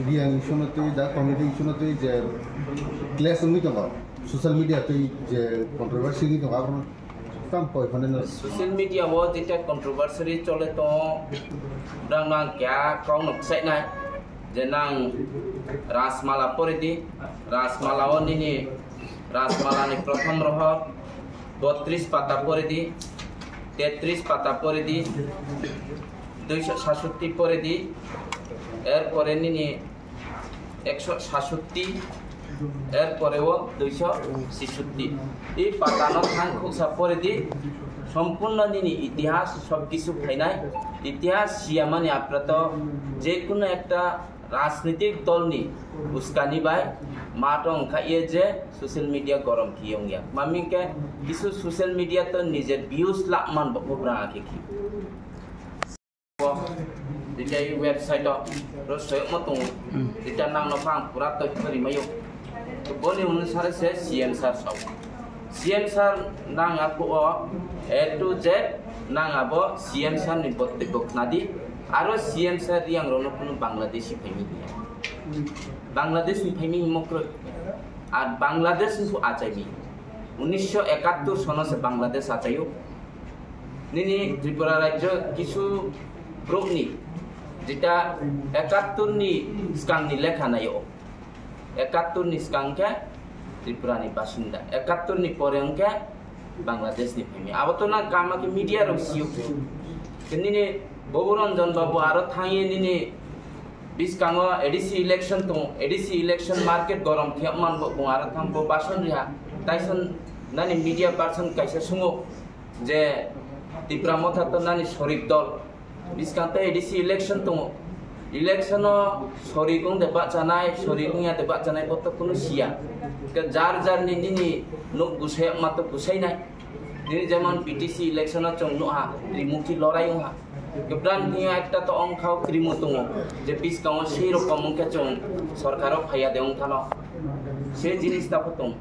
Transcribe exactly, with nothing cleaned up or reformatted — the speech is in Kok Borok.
Media issue no twi, da community issue no twi je clash wngwi tongo, social media twi je controversy wngwi tongo, abono tam koi phano no. Social media o jeta controversy chole tongo, brang nang kya kau no ksainai je nang Rajmala pore di, Rajmala o nini Rajmala ni prothom rohor botris pata pore di, tetris pata pore di, duiso sasutti pore di, er pore nini ekso sasutti, er pore o duiso sisutti. I patano thang khuksa pore di, sompurno nini itihas sob kisu phainai, itihas siyamani aprato je kuno ekta rajnitik dolni uskani bai mato wngkha ye je social media gorom khiye wngya. Mami ke kisu social media to nije views lakh man bo bubrang akhe khi. Jeta i website o ro soyokma tongo, jeta nang no phang pura toikho rimayo. To boni unusare se C M sir sao. C M sir nang apho o A to Z nang abo C M sir ni bottobyo khnadi. Aro C M sir riyang rokno kuno Bangladeshi phaimi hiya. Bangladesh ni phaimi himo kroi. Ar Bangladesh ni phu achaimi. Unisho ekattor sono se Bangladesh achaio. Nini Tripura rajyo kisu brokni jeta ekattor ni skang ni lekha naio. Ekattor ni skang khe Tripura ni basinda, ekattor ni pore wngkhe Bangladesh ni phaimi. Abo to na kama khe media rok sio. Khe nini Bobu Ranjan babu aro thangye nini biskango A D C election tongo, A D C election market gorom khe man bo bung aro thang bo bason riha. Taison nani media person kaisa sungo je Tipra Motha to nani sorik dol. Biskang tei A D C election tongo. Election o sorik wng de bachanai, sorik wngya de bachanai bo to kunu siya. Ke jar jar ni nini nuk gusai ma to gusai nai. Nini jemon B T C election o chwng nukha, Trimukhi lorai wngha. Gibran niya ekta to ongkhao krimo tongo, je biskango sei rokom wngkhe chwng sorkaro phaiya de wngthano. Se jinis ta pho tong.